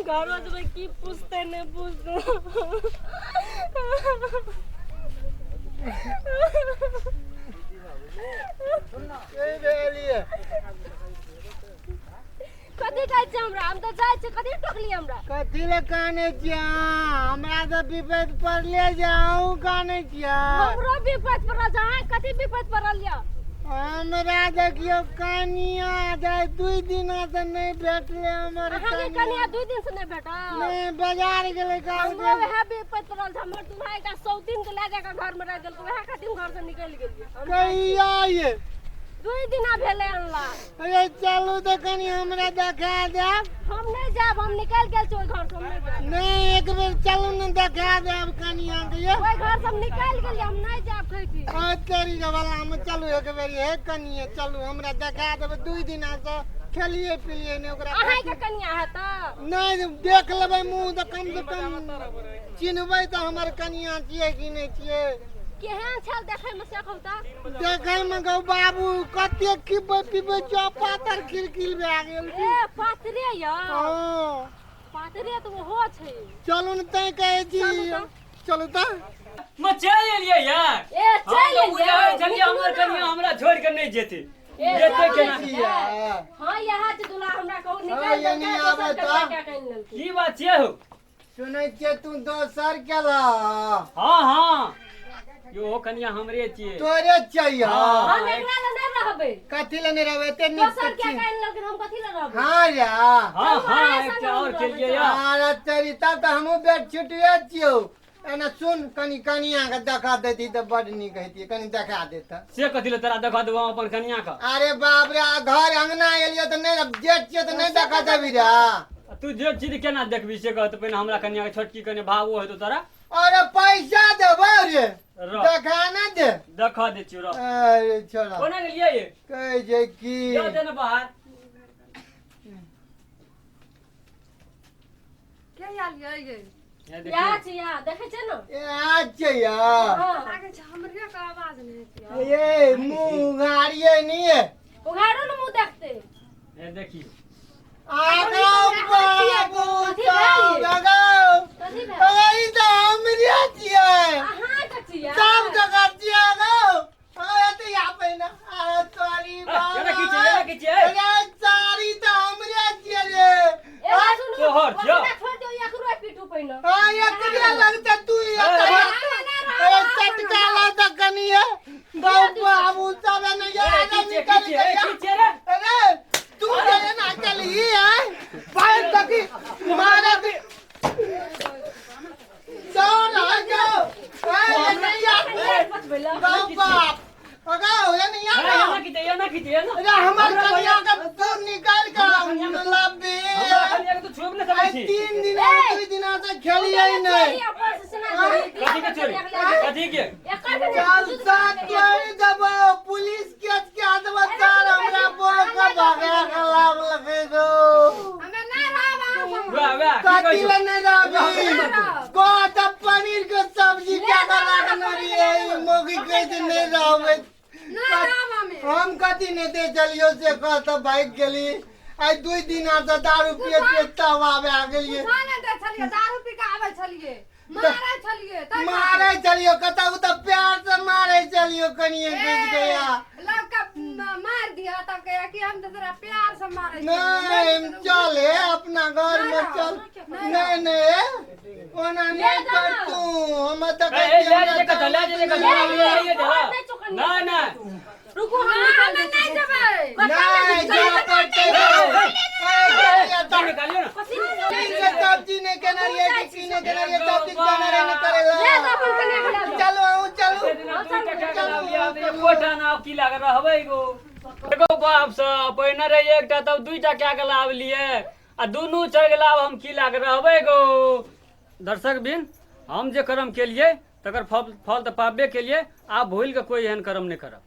घरो जेबै की पूछतै नहि पूछतै। के भेलियै? कथी कहै छियै हमरा? हम तऽ जाइ छियै, कथी टोकलियै हमरा? कथी लए कानै छियै अहाँ? हमरा तऽ विपैत पड़ले जे अहूँ कानै छियै। हमरो विपैत पड़ल छै, अहाँ कथी विपैत पड़ल यऽ? हमरा देखियौ कनिया जाय 2 दिना से नहि भेटलै हमर। अहाँके कनिया 2 दिन से नहि भेटल? नहि, बाजार गेलै। हमरो वएह विपैत पड़ल छै। हमर दुल्हा एकटा सौतीन के लए जाके घर में राखि देलकै, वएह खातिर घर से निकलि गेलियै। कहिया ये? 2 दिना भेलै अनला। अरे चलू तऽ कनि हमरा देखा देब। हम नहि जायब, हम निकलि गेल छी ओहि घर से, हम नहि जायब। नहि, एक बेर चलू ने, देखा देब कनिया के ये। ओहि घर से हम निकलि गेलियै, हम नहि जायब कहै छी। आ तेरी के वाला हम चलू एक बेर हे कनिया, चलू हमरा देखा देब। 2 दिना से खेलिए पिलिए नहि ओकरा। अहाँके कनिया है तऽ? नहि, देख लेबै मुँह तऽ कम से कम चिन्हबै तऽ हमर कनिया छियै कि नहि छियै। केहन छल देखै में से कहू तऽ? देखै में गौ बाबू कते खिबै पिबै छौ, पातर खिलखिल भए गेल छै। ए पातरे यऽ? हँ पातरे तऽ ओहो छै। चलू ने, तैं कहै छी चलू तऽ। म चलि एलियै यार। ए चलि हम तऽ बुझै एलियै। छलियै हमर कनिया हमरा छोड़ि कऽ नहि जेतै। ए, जेतै केना? हँ, यहाँ छै दुल्हा, हमरा कहू हँ, निकालि यानी देलकै, आबै दोसर के तऽ। लड़का के आनि लेलकै। की बात छियै हौ? सुनै छियै तू दोसर केला? हँ हँ यो कनिया हमरे छियै। तोरे चाहिए? हँ। हम एकरा लए नहि रहबै। कथी लए नहि रहबै? एते नीक दोसर तऽ के छी। आनि लेलकै, हम कथी लए रहबै? हँ रे। हँ चलू, हँ अहाँ एकटा संग आओर हम केलियै रहबै। या। अरे तेरी, तब तऽ हमहूँ बेट छुटिए छियौ। एना सुन, कनि कनिया के देखा देती तऽ बड नीक हेतियै, कनि देखा देता। से कथी लए तोरा देखा देबो हम अपन कनिया के? अरे बाप रे, आ घर अंगना एलियो तऽ नहि जेठ छियो तऽ नहि देखा देबी रे? आ तू जे चीज केना देखबी से कह तऽ पहिने। हमरा कनिया के छोटकी कनि भावो हेतौ तोरा। अरे पैसा देबै रे। रह। देखा ना दे। देखा दै छियौ, रह। अरे छोड़ा। कोना गेलियै ये? कहै छै की जा दे ने बाहर। के आयल ये ये? हे देखियौ। यहाँ छै, यहाँ देखै छै ने। ए आज छै यार। हँ। लागै छै हमरे के आवाज नहि हेतै। ये मुँह उघारिये नहीं है। उघाड़ो ने मुँह देखते। हे देखियौ। आगाओ बाबू कथी सब भेल? आगाओ। कथी भेल? अरे ई तऽ हमरे छियै। अहाँ के छियै? सब जगह छियै। आगाओ, अरे तऽ यहाँ पहिने अरे तोरी। एना की छियै? एना की छियै? अरे सारी तऽ हमरे छियै रे। एना सुनू, तोहर छियौ। ओकरा छोड़ि दियौ, एकरो पीटू पहिने। हाँ, एकरे लगते तू। अरे चटका लगता कनी है बाबू, बाबू सब एने ये ए, की आदमी छियै, की निकल छियै, ए, गया। की छियै रे? अरे तू जे ना चली है भाई तकी मारा दे चल आ जाओ। ए नहीं यार। बचबै लए। बाप बाप अगा हो या नहीं ए, यार। एना की छियै, एना की छियै, एना? अरे हमर कनिया के तू निकाल के लबी। हमरा कनिया के तू छुबि नहि सकै आई छी। 3 दिन 2 दिन से खेलिए नहीं। अपन से सुना दे। कथी के चोरी? कथी के? एकर के चल साथ तोड़ देबो, पुलिस केस के देबो। चल हमरा बोल के भगा के लाभ लगे दो। हमे नहि रहब अहाँ संग। वाह वाह, की कहै कथी छौ? ले नहीं रहबी? को तऽ पनीर के सब्जी क्या कर रखने रहिए, मोगी कहै छै नहीं रहबै। नहि रहब हमे। हम कथी नहीं दे चलियो से कह तऽ भागि गेली। आइ 2 दिन से दारू पियत पियत तब आबे आ गेलिए। पूछा नहि दै छलियै, दारू पी के आबै छलियै, मारै छलियै तै। मारे चलियो कतौ तऽ प्यार से मारे चलियो कनिए घुसि गया। लड़का मार दिया तब कहिया कि हम तऽ तोरा प्यार से मारै छियै। नहीं, चल हे अपना घर में चल। नहीं नहीं, ओना नहीं कर तू, हम तऽ ए, ए, ले जे कतऽ, ले जे कतऽ, ले जे कतऽ। नहि नहि। रुकू, हम हम निकाल दै नहि छी। जेबै। नहीं जा पड़ते। तू निकालियो ने। कथी निकाल? सब्जी नहीं केना रहिए कि की नहीं केना रहिए, सब्जी केना रहिए नहीं करेला। ले तऽ अपन कनिया के लऽ जाउ। चलो आऊं चलू। एते दिना 2 टका के लाबिया, आब एकोटा ना आब की लागल रहबै गो। एगो बाप सँ पहिने रहिए एकटा, तब 2टा कए के लाबलियै आ दुनू चलि गेल, आब हम की लाग रहबै गो? दर्शक बिन, हम जे कर्म केलियै तकर फल फल तऽ पाबे केलियै। आब भूलि कऽ कोइ एहन कर्म नहि करब।